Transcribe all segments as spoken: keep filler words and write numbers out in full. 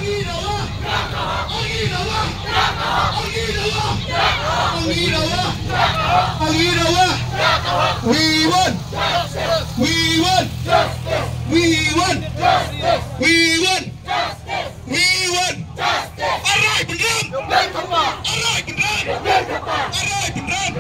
We want, we want, we want, we want, we want. Arai Pynrem! Arai Pynrem! Arai Pynrem! Arai Pynrem!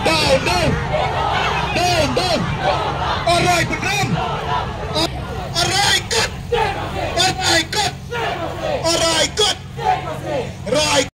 Down, down, down, down, down. Arai Pynrem.